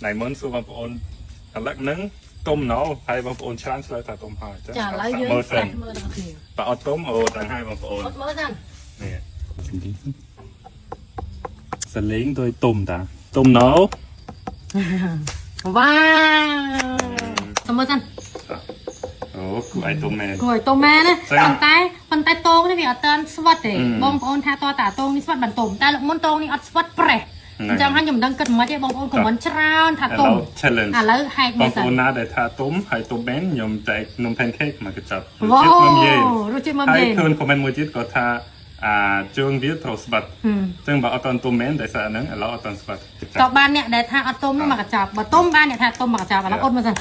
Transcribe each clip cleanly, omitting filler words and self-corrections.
ណៃមុនសួរបងប្អូនឥឡូវហ្នឹងទុំណោហើយបងប្អូនច្រើនឆ្លើយថាទុំហើយចឹង ចាឥឡូវយើង មើលសិន តេស្តមើលទាំងគ្នា បើអត់ទុំអូតាំងហើយបងប្អូន អត់មើលសិន នេះសលេងដោយទុំតាទុំណោ វ៉ាវមើលសិន អូគួរឲ្យទុំមែន គួរឲ្យទុំមែនណា ស្អី ប៉ុន្តែប៉ុន្តែតងនេះវាអត់ទាន់ស្វិតទេ អឺ បងប្អូនថាតតាតងនេះស្វិតបានទុំតែលើកមុនតងនេះអត់ស្វិតប្រេះ ហ្នឹង អញ្ចឹងហើយខ្ញុំមិនដឹងគិតមិនខ្មិចទេបងប្អូនខមមិនច្រើនថា ឥ ទុំ ឡូវ challenge ឥឡូវហែក បង មើលសិន ប្អូនណាដែលថាទុំហើយទុំមែនខ្ញុំចែកនំ pancake មកកញ្ចប់ វ៉ា ជាតិនំយេន វរសជាតិមើម ហើយ យេន ឃើញ comment មួយទៀតគាត់ថាអាជើងវាត្រូវស្បាត់ ហឹម ចឹងបើអត់តាន់ទុំមែនតែសារហ្នឹងឥឡូវអត់តាន់ស្បាត់ ក៏បានអ្នកដែលថាអត់ទុំនោះមកកញ្ចប់បើទុំបានអ្នកថាទុំមកកញ្ចប់ឥឡូវអត់មើលសិន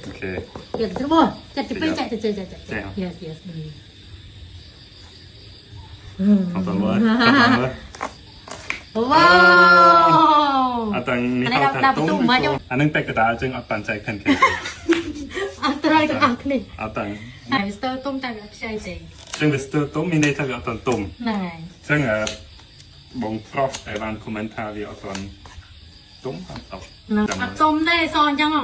អូខេ ទៀតស្រួល72ចែកចែកចែកចែក ចែក Yes yes អត់តាន់មើលអត់តាន់មើល វ៉ាវ អត់តាន់នេះ អានេះ ថា ដាក់បន្ទុកមកខ្ញុំ អានឹងតែកដាលចឹងអត់តាន់ចែក pancake អត់ត្រូវទាំងអស់គ្នា អត់តាន់ ហើយស្ទើរទុំតែវាអត់ខ្ចីទេ ចឹងវាស្ទើរទុំមានន័យថាវាអត់តាន់ទុំ ហ្នឹងហើយ ចឹងអឺបងប្រុសដែលបាន comment ថាវាអត់តាន់ទុំអត់ត ហ្នឹងអត់ទុំទេសអញ្ចឹងហ៎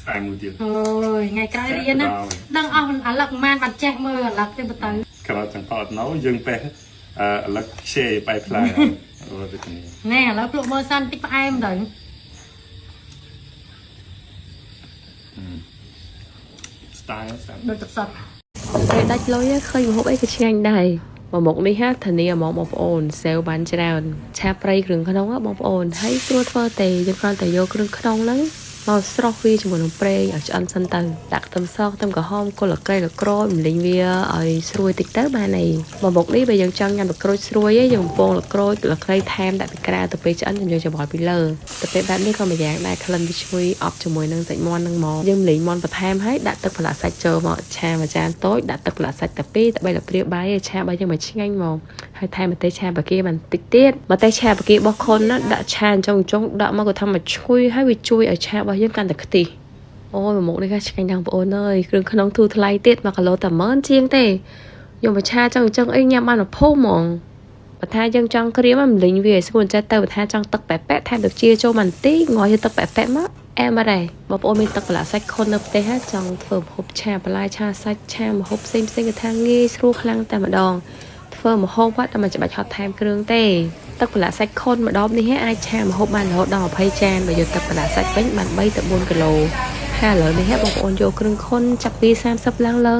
ស្អាតមួយទៀត អើយថ្ងៃក្រោយរៀនណាដឹងអស់អាលឹកប៉ុន្មានបាត់ចេះមើលអាលឹកទេបើទៅ ក្រោយចង្កត់ណៅយើងបេះអឺលឹកខ្ជេបែផ្លែអូដូចនេះ ណែឥឡូវភ្លក់មើលសិនតិចផ្អែមទៅ style ស្អាត ដូចទឹកសុទ្ធ ពេលដាច់លុយឃើញម្ហូបអីក៏ឆ្ងាញ់ដែរមកមុខនេះហាធានាហ្មងបងប្អូនសេវបានច្រើនឆាប្រៃគ្រឿងក្នុងហ៎បងប្អូនហើយស្រួលធ្វើទេយើងគ្រាន់តែយកគ្រឿងក្នុងហ្នឹងមកស្រុះវាជាមួយនឹងប្រេងឲ្យឆ្អិនសិនទៅដាក់ខ្ទឹមសខ្ទឹមក្រហមគល់លកៃលក្រូចម្លិញវាឲ្យស្រួយតិចទៅបានហើយមកមុខនេះបើយើងចង់ញ៉ាំលក្រូចស្រួយឯងយើងបំពងលក្រូចលក្រីថែមដាក់ពីក្រៅទៅពេលឆ្អិនយើងច្របល់ពីលើទៅពេលបែបនេះក៏មួយយ៉ាងដែរក្លិនវាឈ្ងុយអប់ជាមួយនឹងសាច់មាន់ហ្នឹងមកយើងម្លិញមាន់បន្ថែមហើយដាក់ទឹកប្រឡាក់សាច់ចូលមកឆាមួយចានតូចដាក់ទឹកប្រឡាក់សាច់តែពីរតែបីលព្រាបាយឯងឆាបាយយើងមកឆ្ងាញ់មកហើយថែមម្ទេសឆាបាគាបន្តិចទៀតម្ទេសឆាបាគារបស់ខុនណាដាក់ឆាអញ្ចឹងអញ្ចឹងដាក់មកក៏ថាមកឈ្ងុយហើយវាជួយឲ្យឆារបស់យើងកាន់តែខ្ទិះអូយមួយមុខនេះក៏ឆ្ងាញ់ដល់បងប្អូនអើយគ្រឿងក្នុងធូរថ្លៃទៀត1គីឡូតែ10000ជាងទេយកមកឆាចឹងអញ្ចឹងអីញ៉ាំបានមួយភូមិហ្មង បើថាយើងចង់ក្រៀមម្លិញវាឲ្យស្ងួនចេះទៅបើថាចង់ទឹកប៉ែប៉ែថែមទឹកជាចូលបន្តិចងល់យកទឹកប៉ែប៉ែមកអែមអត់ដែរបងប្អូនមានទឹកប្រឡាក់សាច់ខុននៅផ្ទះហ่ะចង់ធ្វើម្ហូបឆាបន្លែឆាសាច់ឆាម្ហូបផ្សេងផ្សេងៗគឺថាងាយស្រួលខ្លាំងតែម្ដងធ្វើម្ហូបហ่ะតែមិនច្បាច់ហត់ថែមគ្រឿងទេទឹកប្រឡាក់សាច់ខុនម្ដងនេះហ่ะអាចឆាម្ហូបបានរហូតដល់20ចានបើយកទឹកប្រឡាក់សាច់វិញបាន3ទៅ4គីឡូហើយឥឡូវនេះហ่ะបងប្អូនយកគ្រឿងខុនចាប់ពី30ឡើងលើ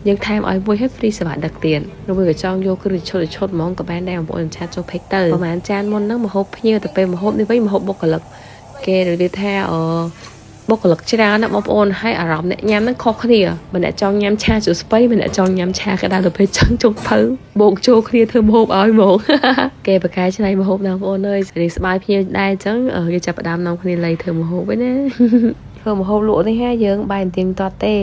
យើងថែមឲ្យមួយឲ្យ free សេវាដឹកទៀតឬមួយក៏ចង់យកគ្រឿងឈុតឈុតហ្មងក៏បានដែរបងប្អូនឆាតចូល page ទៅប្រហែលចានមុនហ្នឹងម្ហូបភ្ញៀវទៅពេលម្ហូបនេះវិញម្ហូបបុគ្គលិកគេនិយាយថាអឺបុគ្គលិកច្រើនណាស់បងប្អូនហើយអារម្មណ៍អ្នកញ៉ាំហ្នឹងខុសគ្នាម្នាក់ចង់ញ៉ាំឆាជូរស្ពៃម្នាក់ចង់ញ៉ាំឆាក្តៅទៅពេលចង់ចុងភៅបូកចូលគ្នាធ្វើម្ហូបឲ្យហ្មង គេបកកែច្នៃម្ហូបដល់បងប្អូនអើយរៀងស្បាយភ្ញៀវដែរអញ្ចឹងគេចាប់ផ្ដើមនាំគ្នាលៃធ្វើម្ហូបវិញណា ធ្វើម្ហូបលក់នេះហាយើងបែរទៀងទាត់ទេ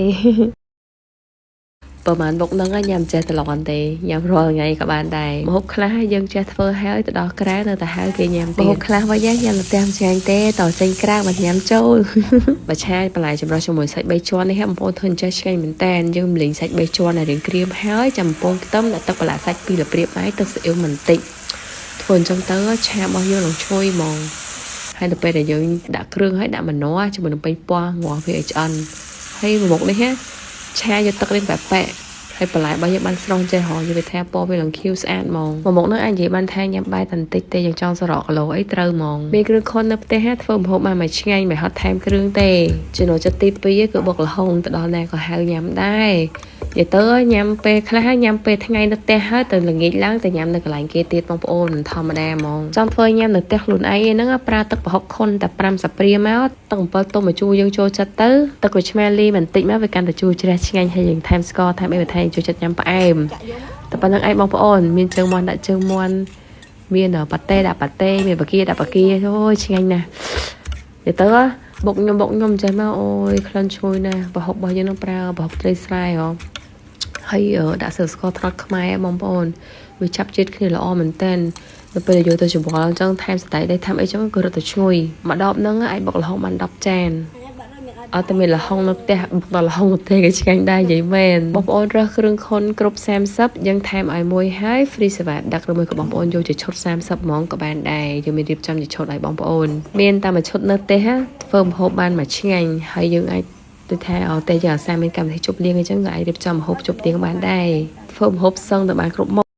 ប្រហែលមុខហ្នឹងញ៉ាំចេះត្រឡន់ទេញ៉ាំរាល់ថ្ងៃក៏បានដែរម្ហូបខ្លះយើងចេះធ្វើហើយទៅដល់ក្រៅនៅតែហៅគេញ៉ាំទៀតម្ហូបខ្លះវិញញ៉ាំនៅផ្ទះមិនឆ្ងាញ់ទេតចេញក្រៅមកញ៉ាំចូល បើឆាបន្លែចម្រុះជាមួយសាច់3ជាន់នេះបងប្អូនធ្វើចេះឆ្ងាញ់មែនតើយើងម្លេងសាច់3ជាន់ឲ្យរៀងក្រៀមហើយចាំពងខ្ទឹមដាក់ទឹកបន្លែសាច់ពីរលាព្រាបបាយទឹកស៊ីអ៊ីវបន្តិចធ្វើអញ្ចឹងទៅឆារបស់យើងនឹងឈ្ងុយហ្មងហើយដល់ពេលដែលយើងដាក់គ្រឿងហើយដាក់ម្នាស់ជាមួយនឹងប៉េងប៉ោះងាស់វាឲ្យឆ្អិនហើយមុខនេះហ่ะឆាយកទឹករៀងប៉ែប៉ែហើយបន្លែរបស់យើងបានស្រស់ចេះហ៎និយាយថាពណ៌វាឡើងខៀវស្អាតហ្មងមួយមុខនោះអាចនិយាយបានថាញ៉ាំបាយតែបន្តិចទេយើងចង់សរកគីឡូអីត្រូវហ្មងមានគ្រឿងខុននៅផ្ទះធ្វើម្ហូបបានមួយឆ្ងាញ់មិនហត់ថែមគ្រឿងទេចំណូលចិត្តទី2គឺបុកល្ហុងទៅដល់ណាក៏ហៅញ៉ាំដែរនិយាយទៅញ៉ាំពេលខ្លះញ៉ាំពេលថ្ងៃនៅផ្ទះហើយទៅល្ងាចឡើងទៅញ៉ាំនៅកន្លែងគេទៀតបងប្អូនមិនធម្មតាហ្មងចង់ធ្វើញ៉ាំនៅផ្ទះខ្លួនឯងហ្នឹងប្រើទឹកប្រហុកខុនតែ5សាព្រាមកទឹកអំពិលទុំមកជួយយើងចូលចិត្តទៅទឹកក្រូចឆ្មាលីបន្តិចមកវាកាន់តែជួយជ្រះឆ្ងាញ់ហើយយើងថែមស្ករថែមអីបន្ថែមចូលចិត្តញ៉ាំផ្អែមតែប៉ុណ្្នឹងឯងបងប្អូនមានជើងមាន់ដាក់ជើងមាន់មានប៉ាតេដាក់ប៉ាតេមានបាគាដាក់បាគាអូយឆ្ងាញ់ណាស់និយាយទៅបុកខ្ញុំបុកខ្ញុំចេះមកអូយក្លិនឈ្ងុយណាស់ប្រហុករបស់យើងនឹងប្រើប្រហុកត្រីស្រែហ៎ហើយដាក់ស្ករត្នោតខ្មែរបងប្អូនវាចាប់ជាតិគ្នាល្អមែនតើដល់ពេលយកទៅច្របល់អញ្ចឹងថែមសណ្តែកដីថែមអីចឹងក៏រត់ទៅឈ្ងុយមួយដបហ្នឹងអាចបុកល្ហុងបាន10ចាន អត់តែមានល្ហុងនៅផ្ទះបុកដល់ល្ហុងទៅទេក៏ឆ្ងាញ់ដែរនិយាយមែនបងប្អូនរើសគ្រឿងខុនគ្រប់30យើងថែមឲ្យមួយហើយ free សេវាដឹកឬមួយក៏បងប្អូនយកជាឈុត30ហ្មងក៏បានដែរយើងមានរៀបចំជាឈុតឲ្យបងប្អូនមានតែមួយឈុតនៅផ្ទះធ្វើម្ហូបបានមួយឆ្ងាញ់ហើយយើងអាចដូចថាអត់តែយើងអាសាមានកម្មវិធីជប់លៀងអញ្ចឹងក៏អាចរៀបចំម្ហូបជប់លៀងបានដែរធ្វើម្ហូបសឹងទៅបានគ្រប់មុខ។